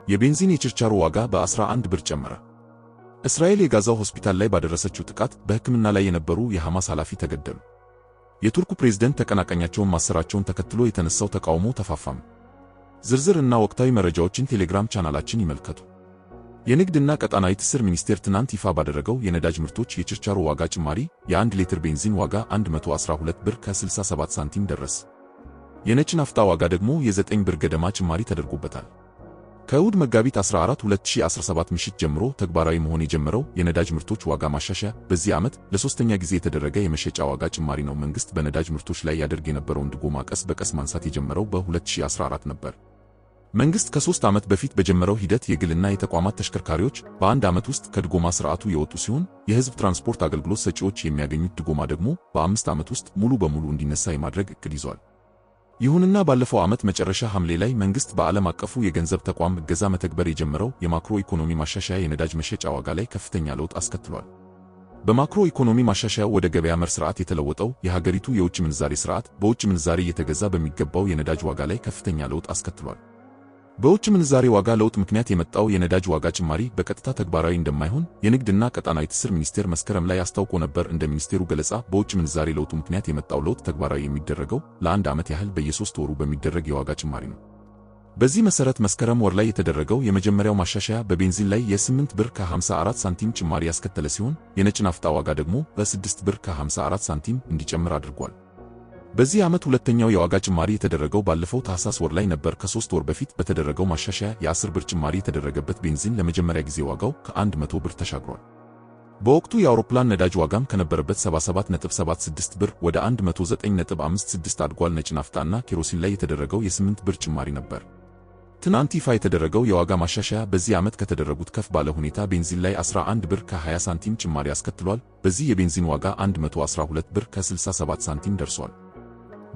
የቤንዚን የችርቻሮ ዋጋ በ11 ብር ጨመረ። እስራኤል የጋዛው ሆስፒታል ላይ ባደረሰችው ጥቃት በሕክምና ላይ የነበሩ የሐማስ ኃላፊ ተገደሉ። የቱርኩ ፕሬዝደንት ተቀናቃኛቸውን ማሰራቸውን ተከትሎ የተነሳው ተቃውሞ ተፋፋመ። ዝርዝር እና ወቅታዊ መረጃዎችን ቴሌግራም ቻናላችን ይመልከቱ። የንግድና ቀጣናዊ ትስስር ሚኒስቴር ትናንት ይፋ ባደረገው የነዳጅ ምርቶች የችርቻሮ ዋጋ ጭማሪ የአንድ ሊትር ቤንዚን ዋጋ 112 ብር ከ67 ሳንቲም ደረሰ። የነጭ ናፍጣ ዋጋ ደግሞ የ9 ብር ገደማ ጭማሪ ተደርጎበታል። ከእሁድ መጋቢት 14 2017 ምሽት ጀምሮ ተግባራዊ መሆን የጀመረው የነዳጅ ምርቶች ዋጋ ማሻሻያ በዚህ ዓመት ለሶስተኛ ጊዜ የተደረገ የመሸጫ ዋጋ ጭማሪ ነው። መንግስት በነዳጅ ምርቶች ላይ ያደርግ የነበረውን ድጎማ ቀስ በቀስ ማንሳት የጀመረው በ2014 ነበር። መንግስት ከ3 ዓመት በፊት በጀመረው ሂደት የግልና የተቋማት ተሽከርካሪዎች በአንድ ዓመት ውስጥ ከድጎማ ስርዓቱ የወጡ ሲሆን የህዝብ ትራንስፖርት አገልግሎት ሰጪዎች የሚያገኙት ድጎማ ደግሞ በ5 ዓመት ውስጥ ሙሉ በሙሉ እንዲነሳ የማድረግ እቅድ ይዟል። ይሁንና ባለፈው ዓመት መጨረሻ ሐምሌ ላይ መንግስት በዓለም አቀፉ የገንዘብ ተቋም እገዛ መተግበር የጀመረው የማክሮ ኢኮኖሚ ማሻሻያ የነዳጅ መሸጫ ዋጋ ላይ ከፍተኛ ለውጥ አስከትሏል። በማክሮ ኢኮኖሚ ማሻሻያው ወደ ገበያ መር ስርዓት የተለወጠው የሀገሪቱ የውጭ ምንዛሬ ስርዓት በውጭ ምንዛሬ እየተገዛ በሚገባው የነዳጅ ዋጋ ላይ ከፍተኛ ለውጥ አስከትሏል። በውጭ ምንዛሬ ዋጋ ለውጥ ምክንያት የመጣው የነዳጅ ዋጋ ጭማሪ በቀጥታ ተግባራዊ እንደማይሆን የንግድና ቀጣናዊ ትስስር ሚኒስቴር መስከረም ላይ አስታውቆ ነበር። እንደ ሚኒስቴሩ ገለጻ በውጭ ምንዛሬ ለውጡ ምክንያት የመጣው ለውጥ ተግባራዊ የሚደረገው ለአንድ ዓመት ያህል በየሶስት ወሩ በሚደረግ የዋጋ ጭማሪ ነው። በዚህ መሰረት መስከረም ወር ላይ የተደረገው የመጀመሪያው ማሻሻያ በቤንዚን ላይ የ8 ብር ከ54 ሳንቲም ጭማሪ ያስከተለ ሲሆን የነጭ ናፍጣ ዋጋ ደግሞ በ6 ብር ከ54 ሳንቲም እንዲጨምር አድርጓል። በዚህ ዓመት ሁለተኛው የዋጋ ጭማሪ የተደረገው ባለፈው ታህሳስ ወር ላይ ነበር። ከ3 ወር በፊት በተደረገው ማሻሻያ የ10 ብር ጭማሪ የተደረገበት ቤንዚን ለመጀመሪያ ጊዜ ዋጋው ከ100 ብር ተሻግሯል። በወቅቱ የአውሮፕላን ነዳጅ ዋጋም ከነበረበት 77.76 ብር ወደ 109.56 አድጓል። ነጭ ናፍጣና ኬሮሲን ላይ የተደረገው የ8 ብር ጭማሪ ነበር። ትናንት ይፋ የተደረገው የዋጋ ማሻሻያ በዚህ ዓመት ከተደረጉት ከፍ ባለ ሁኔታ ቤንዚን ላይ 11 ብር ከ20 ሳንቲም ጭማሪ አስከትሏል። በዚህ የቤንዚን ዋጋ 112 ብር ከ67 ሳንቲም ደርሷል።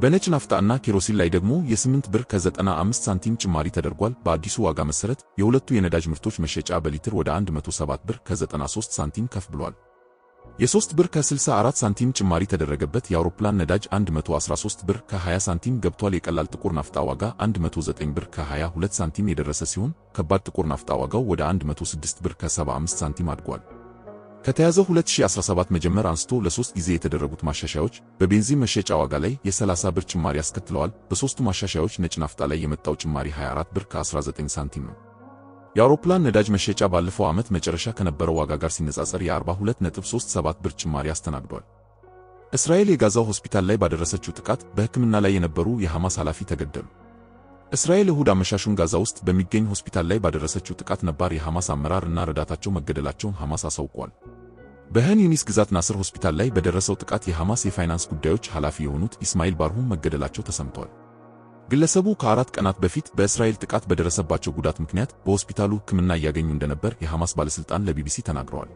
በነጭ ናፍጣና ኬሮሲን ላይ ደግሞ የ8 ብር ከ95 ሳንቲም ጭማሪ ተደርጓል። በአዲሱ ዋጋ መሰረት የሁለቱ የነዳጅ ምርቶች መሸጫ በሊትር ወደ 107 ብር ከ93 ሳንቲም ከፍ ብሏል። የ3 ብር ከ64 ሳንቲም ጭማሪ ተደረገበት። የአውሮፕላን ነዳጅ 113 ብር ከ20 ሳንቲም ገብቷል። የቀላል ጥቁር ናፍጣ ዋጋ 109 ብር ከ22 ሳንቲም የደረሰ ሲሆን ከባድ ጥቁር ናፍጣ ዋጋው ወደ 106 ብር ከ75 ሳንቲም አድጓል። ከተያዘው 2017 መጀመር አንስቶ ለሶስት ጊዜ የተደረጉት ማሻሻያዎች በቤንዚን መሸጫ ዋጋ ላይ የ30 ብር ጭማሪ አስከትለዋል። በሶስቱ ማሻሻያዎች ነጭ ናፍጣ ላይ የመጣው ጭማሪ 24 ብር ከ19 ሳንቲም ነው። የአውሮፕላን ነዳጅ መሸጫ ባለፈው ዓመት መጨረሻ ከነበረው ዋጋ ጋር ሲነጻጸር የ42.37 ብር ጭማሪ አስተናግዷል። እስራኤል የጋዛው ሆስፒታል ላይ ባደረሰችው ጥቃት በሕክምና ላይ የነበሩ የሐማስ ኃላፊ ተገደሉ። እስራኤል እሁድ አመሻሹን ጋዛ ውስጥ በሚገኝ ሆስፒታል ላይ ባደረሰችው ጥቃት ነባር የሐማስ አመራር እና ረዳታቸው መገደላቸውን ሐማስ አሳውቋል። በኻን ዩኒስ ግዛት ናስር ሆስፒታል ላይ በደረሰው ጥቃት የሐማስ የፋይናንስ ጉዳዮች ኃላፊ የሆኑት ኢስማኤል ባርሁም መገደላቸው ተሰምቷል። ግለሰቡ ከ4 ቀናት በፊት በእስራኤል ጥቃት በደረሰባቸው ጉዳት ምክንያት በሆስፒታሉ ሕክምና እያገኙ እንደነበር የሐማስ ባለሥልጣን ለቢቢሲ ተናግረዋል።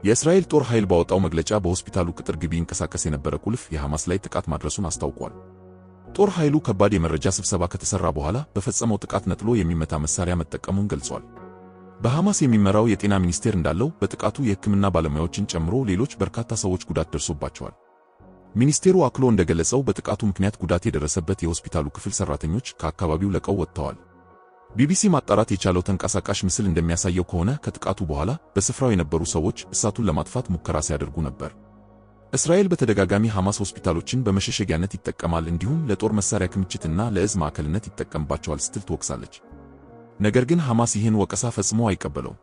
የእስራኤል ጦር ኃይል ባወጣው መግለጫ በሆስፒታሉ ቅጥር ግቢ ይንቀሳቀስ የነበረ ቁልፍ የሐማስ ላይ ጥቃት ማድረሱን አስታውቋል። ጦር ኃይሉ ከባድ የመረጃ ስብሰባ ከተሰራ በኋላ በፈጸመው ጥቃት ነጥሎ የሚመታ መሳሪያ መጠቀሙን ገልጿል። በሐማስ የሚመራው የጤና ሚኒስቴር እንዳለው በጥቃቱ የሕክምና ባለሙያዎችን ጨምሮ ሌሎች በርካታ ሰዎች ጉዳት ደርሶባቸዋል። ሚኒስቴሩ አክሎ እንደገለጸው በጥቃቱ ምክንያት ጉዳት የደረሰበት የሆስፒታሉ ክፍል ሰራተኞች ከአካባቢው ለቀው ወጥተዋል። ቢቢሲ ማጣራት የቻለው ተንቀሳቃሽ ምስል እንደሚያሳየው ከሆነ ከጥቃቱ በኋላ በስፍራው የነበሩ ሰዎች እሳቱን ለማጥፋት ሙከራ ሲያደርጉ ነበር። እስራኤል በተደጋጋሚ ሐማስ ሆስፒታሎችን በመሸሸጊያነት ይጠቀማል፣ እንዲሁም ለጦር መሳሪያ ክምችትና ለእዝ ማዕከልነት ይጠቀምባቸዋል ስትል ትወቅሳለች። ነገር ግን ሐማስ ይህን ወቀሳ ፈጽሞ አይቀበለውም።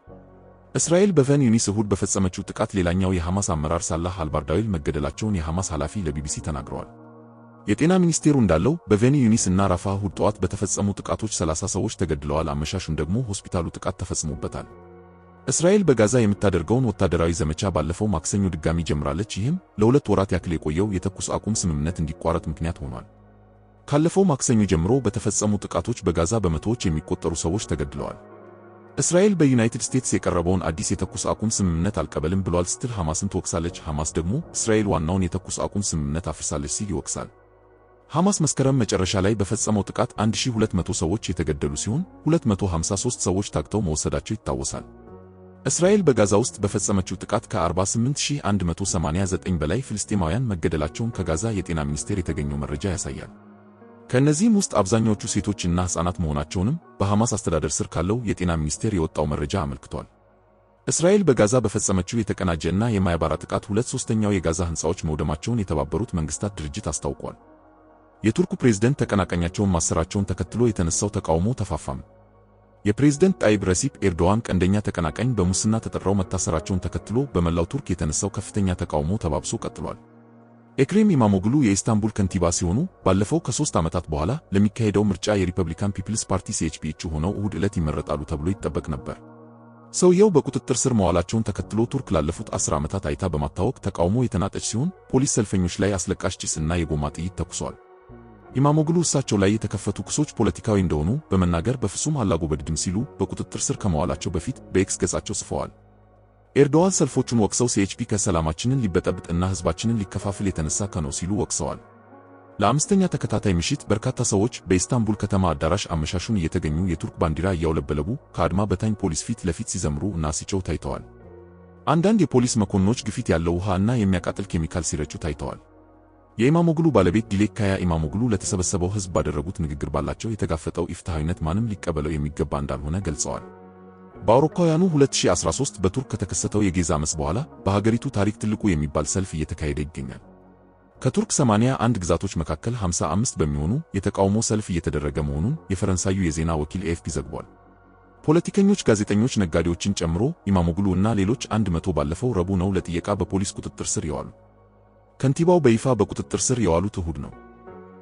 እስራኤል በኻን ዩኒስ እሁድ በፈጸመችው ጥቃት ሌላኛው የሐማስ አመራር ሳላህ አልባርዳዊል መገደላቸውን የሐማስ ኃላፊ ለቢቢሲ ተናግረዋል። የጤና ሚኒስቴሩ እንዳለው በኻን ዩኒስ እና ራፋ እሁድ ጠዋት በተፈጸሙ ጥቃቶች 30 ሰዎች ተገድለዋል። አመሻሹን ደግሞ ሆስፒታሉ ጥቃት ተፈጽሞበታል። እስራኤል በጋዛ የምታደርገውን ወታደራዊ ዘመቻ ባለፈው ማክሰኞ ድጋሚ ጀምራለች። ይህም ለ2 ወራት ያክል የቆየው የተኩስ አቁም ስምምነት እንዲቋረጥ ምክንያት ሆኗል። ካለፈው ማክሰኞ ጀምሮ በተፈጸሙ ጥቃቶች በጋዛ በመቶዎች የሚቆጠሩ ሰዎች ተገድለዋል። እስራኤል በዩናይትድ ስቴትስ የቀረበውን አዲስ የተኩስ አቁም ስምምነት አልቀበልም ብሏል ስትል ሐማስን ትወቅሳለች። ሐማስ ደግሞ እስራኤል ዋናውን የተኩስ አቁም ስምምነት አፍርሳለች ሲል ይወቅሳል። ሐማስ መስከረም መጨረሻ ላይ በፈጸመው ጥቃት 1200 ሰዎች የተገደሉ ሲሆን 253 ሰዎች ታግተው መወሰዳቸው ይታወሳል። እስራኤል በጋዛ ውስጥ በፈጸመችው ጥቃት ከ48189 በላይ ፍልስጤማውያን መገደላቸውን ከጋዛ የጤና ሚኒስቴር የተገኘው መረጃ ያሳያል። ከእነዚህም ውስጥ አብዛኛዎቹ ሴቶች እና ሕፃናት መሆናቸውንም በሐማስ አስተዳደር ስር ካለው የጤና ሚኒስቴር የወጣው መረጃ አመልክቷል። እስራኤል በጋዛ በፈጸመችው የተቀናጀ እና የማያባራ ጥቃት 2/3 የጋዛ ሕንፃዎች መውደማቸውን የተባበሩት መንግስታት ድርጅት አስታውቋል። የቱርኩ ፕሬዝደንት ተቀናቃኛቸውን ማሰራቸውን ተከትሎ የተነሳው ተቃውሞ ተፋፋመ። የፕሬዝደንት ጣይብ ረሲፕ ኤርዶዋን ቀንደኛ ተቀናቃኝ በሙስና ተጠርጥረው መታሰራቸውን ተከትሎ በመላው ቱርክ የተነሳው ከፍተኛ ተቃውሞ ተባብሶ ቀጥሏል። ኤክሬም ኢማሞግሉ የኢስታንቡል ከንቲባ ሲሆኑ ባለፈው ከ3 ዓመታት በኋላ ለሚካሄደው ምርጫ የሪፐብሊካን ፒፕልስ ፓርቲ CHP እጩ ሆነው እሁድ ዕለት ይመረጣሉ ተብሎ ይጠበቅ ነበር። ሰውየው በቁጥጥር ስር መዋላቸውን ተከትሎ ቱርክ ላለፉት 10 ዓመታት አይታ በማታወቅ ተቃውሞ የተናጠች ሲሆን ፖሊስ ሰልፈኞች ላይ አስለቃሽ ጭስ እና የጎማ ጥይት ተኩሷል። ኢማሞግሉ እሳቸው ላይ የተከፈቱ ክሶች ፖለቲካዊ እንደሆኑ በመናገር በፍጹም አላጎበድድም ሲሉ በቁጥጥር ስር ከመዋላቸው በፊት በኤክስ ገጻቸው ጽፈዋል። ኤርዶዋን ሰልፎቹን ወቅሰው CHP ከሰላማችንን ሊበጠብጥ እና ህዝባችንን ሊከፋፍል የተነሳ ነው ሲሉ ወቅሰዋል። ለአምስተኛ ተከታታይ ምሽት በርካታ ሰዎች በኢስታንቡል ከተማ አዳራሽ አመሻሹን እየተገኙ የቱርክ ባንዲራ እያውለበለቡ ከአድማ በታኝ ፖሊስ ፊት ለፊት ሲዘምሩ እና ሲጮሁ ታይተዋል። አንዳንድ የፖሊስ መኮንኖች ግፊት ያለው ውሃ እና የሚያቃጥል ኬሚካል ሲረጩ ታይተዋል። የኢማሞግሉ ባለቤት ዲሌክ ካያ ኢማሞግሉ ለተሰበሰበው ህዝብ ባደረጉት ንግግር ባላቸው የተጋፈጠው ኢፍትሐዊነት ማንም ሊቀበለው የሚገባ እንዳልሆነ ገልጸዋል። በአውሮፓውያኑ 2013 በቱርክ ከተከሰተው የጌዛ አመፅ በኋላ በሀገሪቱ ታሪክ ትልቁ የሚባል ሰልፍ እየተካሄደ ይገኛል። ከቱርክ 81 ግዛቶች መካከል 55 በሚሆኑ የተቃውሞ ሰልፍ እየተደረገ መሆኑን የፈረንሳዩ የዜና ወኪል ኤኤፍፒ ዘግቧል። ፖለቲከኞች፣ ጋዜጠኞች፣ ነጋዴዎችን ጨምሮ ኢማሞግሉ እና ሌሎች 100 ባለፈው ረቡዕ ነው ለጥየቃ በፖሊስ ቁጥጥር ስር የዋሉ። ከንቲባው በይፋ በቁጥጥር ስር የዋሉት እሁድ ነው።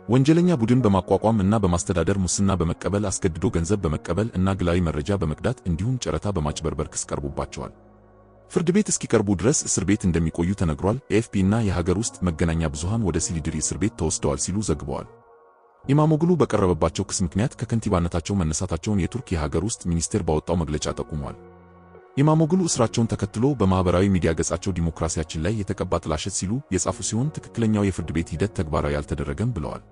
ወንጀለኛ ቡድን በማቋቋም እና በማስተዳደር፣ ሙስና በመቀበል፣ አስገድዶ ገንዘብ በመቀበል እና ግላዊ መረጃ በመቅዳት እንዲሁም ጨረታ በማጭበርበር ክስ ቀርቦባቸዋል። ፍርድ ቤት እስኪቀርቡ ድረስ እስር ቤት እንደሚቆዩ ተነግሯል። ኤኤፍፒ እና የሀገር ውስጥ መገናኛ ብዙሃን ወደ ሲሊድሪ እስር ቤት ተወስደዋል ሲሉ ዘግበዋል። ኢማሞግሉ በቀረበባቸው ክስ ምክንያት ከከንቲባነታቸው መነሳታቸውን የቱርክ የሀገር ውስጥ ሚኒስቴር ባወጣው መግለጫ ጠቁሟል። ኢማሞግሉ እስራቸውን ተከትሎ በማህበራዊ ሚዲያ ገጻቸው ዲሞክራሲያችን ላይ የተቀባ ጥላሸት ሲሉ የጻፉ ሲሆን ትክክለኛው የፍርድ ቤት ሂደት ተግባራዊ አልተደረገም ብለዋል።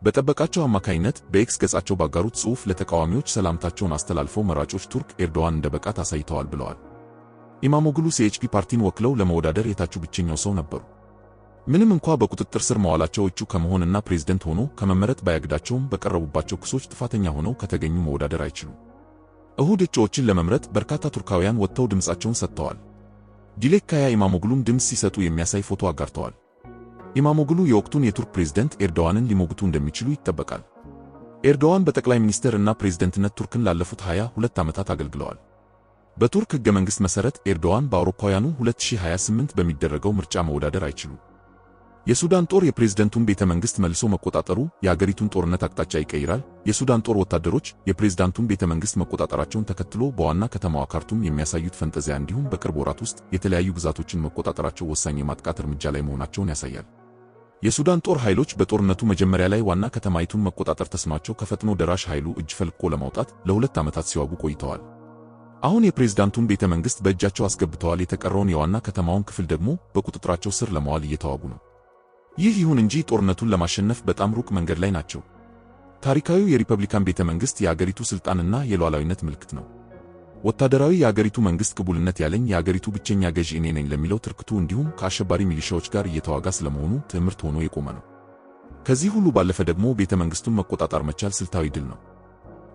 በጠበቃቸው አማካይነት በኤክስ ገጻቸው ባጋሩት ጽሑፍ ለተቃዋሚዎች ሰላምታቸውን አስተላልፈው መራጮች ቱርክ ኤርዶዋን እንደበቃት አሳይተዋል ብለዋል። ኢማሞግሉ CHP ፓርቲን ወክለው ለመወዳደር የታጩ ብቸኛው ሰው ነበሩ። ምንም እንኳ በቁጥጥር ስር መዋላቸው እጩ ከመሆንና ፕሬዝደንት ሆኖ ከመመረጥ ባያግዳቸውም በቀረቡባቸው ክሶች ጥፋተኛ ሆነው ከተገኙ መወዳደር አይችሉም። እሁድ እጩዎችን ለመምረጥ በርካታ ቱርካውያን ወጥተው ድምፃቸውን ሰጥተዋል። ዲሌክ ካያ ኢማሞግሉም ድምፅ ሲሰጡ የሚያሳይ ፎቶ አጋርተዋል። ኢማሞግሉ የወቅቱን የቱርክ ፕሬዝደንት ኤርዶዋንን ሊሞግቱ እንደሚችሉ ይጠበቃል። ኤርዶዋን በጠቅላይ ሚኒስትር እና ፕሬዝደንትነት ቱርክን ላለፉት 22 ዓመታት አገልግለዋል። በቱርክ ሕገ መንግሥት መሠረት ኤርዶዋን በአውሮፓውያኑ 2028 በሚደረገው ምርጫ መወዳደር አይችሉም። የሱዳን ጦር የፕሬዝደንቱን ቤተ መንግሥት መልሶ መቆጣጠሩ የአገሪቱን ጦርነት አቅጣጫ ይቀይራል። የሱዳን ጦር ወታደሮች የፕሬዝዳንቱን ቤተ መንግሥት መቆጣጠራቸውን ተከትሎ በዋና ከተማዋ ካርቱም የሚያሳዩት ፈንጠዚያ እንዲሁም በቅርብ ወራት ውስጥ የተለያዩ ግዛቶችን መቆጣጠራቸው ወሳኝ የማጥቃት እርምጃ ላይ መሆናቸውን ያሳያል። የሱዳን ጦር ኃይሎች በጦርነቱ መጀመሪያ ላይ ዋና ከተማይቱን መቆጣጠር ተስኗቸው ከፈጥኖ ደራሽ ኃይሉ እጅ ፈልቅቆ ለማውጣት ለ2 ዓመታት ሲዋጉ ቆይተዋል። አሁን የፕሬዝዳንቱን ቤተ መንግሥት በእጃቸው አስገብተዋል። የተቀረውን የዋና ከተማውን ክፍል ደግሞ በቁጥጥራቸው ስር ለማዋል እየተዋጉ ነው። ይህ ይሁን እንጂ ጦርነቱን ለማሸነፍ በጣም ሩቅ መንገድ ላይ ናቸው። ታሪካዊው የሪፐብሊካን ቤተ መንግሥት የአገሪቱ ስልጣንና የሉዓላዊነት ምልክት ነው። ወታደራዊ የአገሪቱ መንግሥት ቅቡልነት ያለኝ የአገሪቱ ብቸኛ ገዢ እኔ ነኝ ለሚለው ትርክቱ እንዲሁም ከአሸባሪ ሚሊሻዎች ጋር እየተዋጋ ስለመሆኑ ትምህርት ሆኖ የቆመ ነው። ከዚህ ሁሉ ባለፈ ደግሞ ቤተ መንግሥቱን መቆጣጠር መቻል ስልታዊ ድል ነው።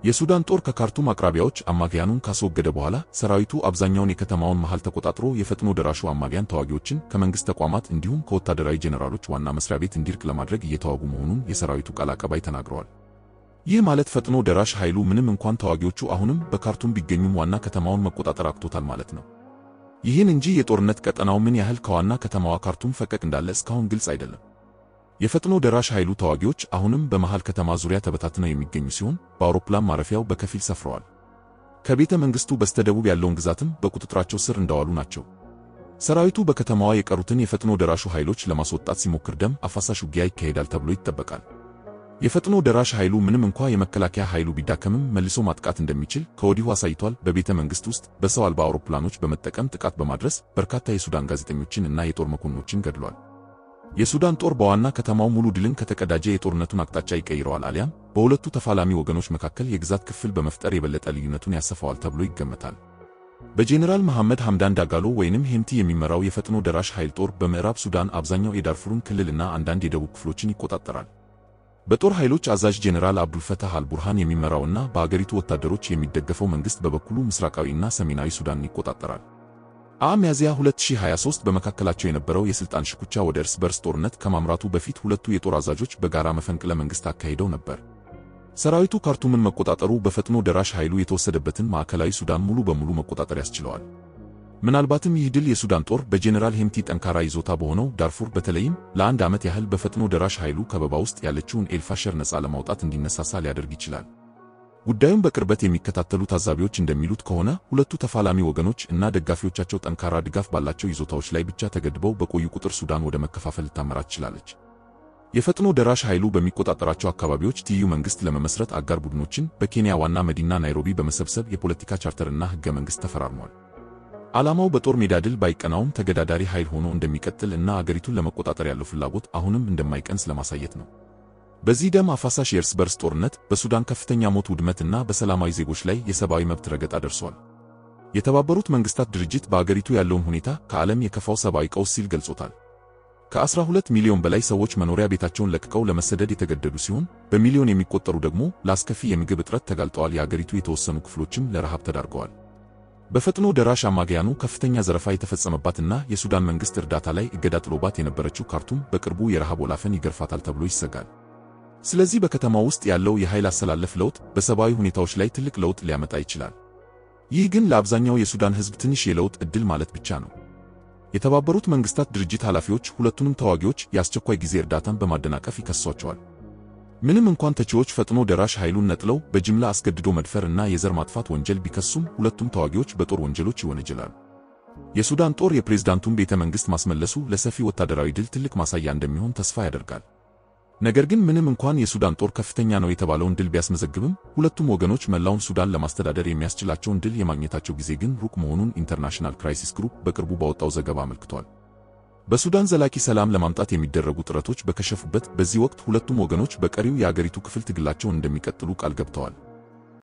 የሱዳን ጦር ከካርቱም አቅራቢያዎች አማጽያኑን ካስወገደ በኋላ ሰራዊቱ አብዛኛውን የከተማውን መሃል ተቆጣጥሮ የፈጥኖ ደራሹ አማጽያን ተዋጊዎችን ከመንግስት ተቋማት እንዲሁም ከወታደራዊ ጄኔራሎች ዋና መስሪያ ቤት እንዲርቅ ለማድረግ እየተዋጉ መሆኑን የሰራዊቱ ቃል አቀባይ ተናግረዋል። ይህ ማለት ፈጥኖ ደራሽ ኃይሉ ምንም እንኳን ተዋጊዎቹ አሁንም በካርቱም ቢገኙም ዋና ከተማውን መቆጣጠር አቅቶታል ማለት ነው። ይህን እንጂ የጦርነት ቀጠናው ምን ያህል ከዋና ከተማዋ ካርቱም ፈቀቅ እንዳለ እስካሁን ግልጽ አይደለም። የፈጥኖ ደራሽ ኃይሉ ተዋጊዎች አሁንም በመሃል ከተማ ዙሪያ ተበታትነው የሚገኙ ሲሆን በአውሮፕላን ማረፊያው በከፊል ሰፍረዋል። ከቤተ መንግስቱ በስተደቡብ ያለውን ግዛትም በቁጥጥራቸው ስር እንዳዋሉ ናቸው። ሰራዊቱ በከተማዋ የቀሩትን የፈጥኖ ደራሹ ኃይሎች ለማስወጣት ሲሞክር ደም አፋሳሽ ውጊያ ይካሄዳል ተብሎ ይጠበቃል። የፈጥኖ ደራሽ ኃይሉ ምንም እንኳ የመከላከያ ኃይሉ ቢዳከምም መልሶ ማጥቃት እንደሚችል ከወዲሁ አሳይቷል። በቤተ መንግስት ውስጥ በሰው አልባ አውሮፕላኖች በመጠቀም ጥቃት በማድረስ በርካታ የሱዳን ጋዜጠኞችን እና የጦር መኮንኖችን ገድሏል። የሱዳን ጦር በዋና ከተማው ሙሉ ድልን ከተቀዳጀ የጦርነቱን አቅጣጫ ይቀይረዋል አሊያም በሁለቱ ተፋላሚ ወገኖች መካከል የግዛት ክፍል በመፍጠር የበለጠ ልዩነቱን ያሰፋዋል ተብሎ ይገመታል። በጄኔራል መሐመድ ሐምዳን ዳጋሎ ወይንም ሄምቲ የሚመራው የፈጥኖ ደራሽ ኃይል ጦር በምዕራብ ሱዳን አብዛኛው የዳርፉርን ክልልና አንዳንድ የደቡብ ክፍሎችን ይቆጣጠራል። በጦር ኃይሎች አዛዥ ጄኔራል አብዱልፈታህ አልቡርሃን የሚመራውና በአገሪቱ ወታደሮች የሚደገፈው መንግሥት በበኩሉ ምስራቃዊና ሰሜናዊ ሱዳንን ይቆጣጠራል። ሚያዝያ 2023 በመካከላቸው የነበረው የሥልጣን ሽኩቻ ወደ እርስ በርስ ጦርነት ከማምራቱ በፊት ሁለቱ የጦር አዛዦች በጋራ መፈንቅለ መንግሥት አካሂደው ነበር። ሰራዊቱ ካርቱምን መቆጣጠሩ በፈጥኖ ደራሽ ኃይሉ የተወሰደበትን ማዕከላዊ ሱዳን ሙሉ በሙሉ መቆጣጠር ያስችለዋል። ምናልባትም ይህ ድል የሱዳን ጦር በጄኔራል ሄምቲ ጠንካራ ይዞታ በሆነው ዳርፉር፣ በተለይም ለአንድ ዓመት ያህል በፈጥኖ ደራሽ ኃይሉ ከበባ ውስጥ ያለችውን ኤልፋሸር ነፃ ለማውጣት እንዲነሳሳ ሊያደርግ ይችላል። ጉዳዩን በቅርበት የሚከታተሉ ታዛቢዎች እንደሚሉት ከሆነ፣ ሁለቱ ተፋላሚ ወገኖች እና ደጋፊዎቻቸው ጠንካራ ድጋፍ ባላቸው ይዞታዎች ላይ ብቻ ተገድበው በቆዩ ቁጥር ሱዳን ወደ መከፋፈል ልታመራ ትችላለች። የፈጥኖ ደራሽ ኃይሉ በሚቆጣጠራቸው አካባቢዎች ትይዩ መንግሥት ለመመስረት አጋር ቡድኖችን በኬንያ ዋና መዲና ናይሮቢ በመሰብሰብ የፖለቲካ ቻርተር እና ሕገ መንግሥት ተፈራርሟል። ዓላማው በጦር ሜዳ ድል ባይቀናውም ተገዳዳሪ ኃይል ሆኖ እንደሚቀጥል እና አገሪቱን ለመቆጣጠር ያለው ፍላጎት አሁንም እንደማይቀንስ ለማሳየት ነው። በዚህ ደም አፋሳሽ የእርስ በርስ ጦርነት በሱዳን ከፍተኛ ሞት፣ ውድመት እና በሰላማዊ ዜጎች ላይ የሰብአዊ መብት ረገጣ ደርሷል። የተባበሩት መንግስታት ድርጅት በአገሪቱ ያለውን ሁኔታ ከዓለም የከፋው ሰብአዊ ቀውስ ሲል ገልጾታል። ከ12 ሚሊዮን በላይ ሰዎች መኖሪያ ቤታቸውን ለቅቀው ለመሰደድ የተገደዱ ሲሆን፣ በሚሊዮን የሚቆጠሩ ደግሞ ለአስከፊ የምግብ እጥረት ተጋልጠዋል። የአገሪቱ የተወሰኑ ክፍሎችም ለረሃብ ተዳርገዋል። በፈጥኖ ደራሽ አማጽያኑ ከፍተኛ ዘረፋ የተፈጸመባትና የሱዳን መንግስት እርዳታ ላይ እገዳ ጥሎባት የነበረችው ካርቱም በቅርቡ የረሃብ ወላፈን ይገርፋታል ተብሎ ይሰጋል። ስለዚህ በከተማው ውስጥ ያለው የኃይል አሰላለፍ ለውጥ በሰብአዊ ሁኔታዎች ላይ ትልቅ ለውጥ ሊያመጣ ይችላል። ይህ ግን ለአብዛኛው የሱዳን ሕዝብ ትንሽ የለውጥ ዕድል ማለት ብቻ ነው። የተባበሩት መንግስታት ድርጅት ኃላፊዎች ሁለቱንም ተዋጊዎች የአስቸኳይ ጊዜ እርዳታን በማደናቀፍ ይከሷቸዋል። ምንም እንኳን ተቺዎች ፈጥኖ ደራሽ ኃይሉን ነጥለው በጅምላ አስገድዶ መድፈር እና የዘር ማጥፋት ወንጀል ቢከሱም፣ ሁለቱም ተዋጊዎች በጦር ወንጀሎች ይወነጀላሉ። የሱዳን ጦር የፕሬዝዳንቱን ቤተ መንግሥት ማስመለሱ ለሰፊ ወታደራዊ ድል ትልቅ ማሳያ እንደሚሆን ተስፋ ያደርጋል። ነገር ግን ምንም እንኳን የሱዳን ጦር ከፍተኛ ነው የተባለውን ድል ቢያስመዘግብም፣ ሁለቱም ወገኖች መላውን ሱዳን ለማስተዳደር የሚያስችላቸውን ድል የማግኘታቸው ጊዜ ግን ሩቅ መሆኑን ኢንተርናሽናል ክራይሲስ ግሩፕ በቅርቡ ባወጣው ዘገባ አመልክቷል። በሱዳን ዘላቂ ሰላም ለማምጣት የሚደረጉ ጥረቶች በከሸፉበት በዚህ ወቅት ሁለቱም ወገኖች በቀሪው የአገሪቱ ክፍል ትግላቸውን እንደሚቀጥሉ ቃል ገብተዋል።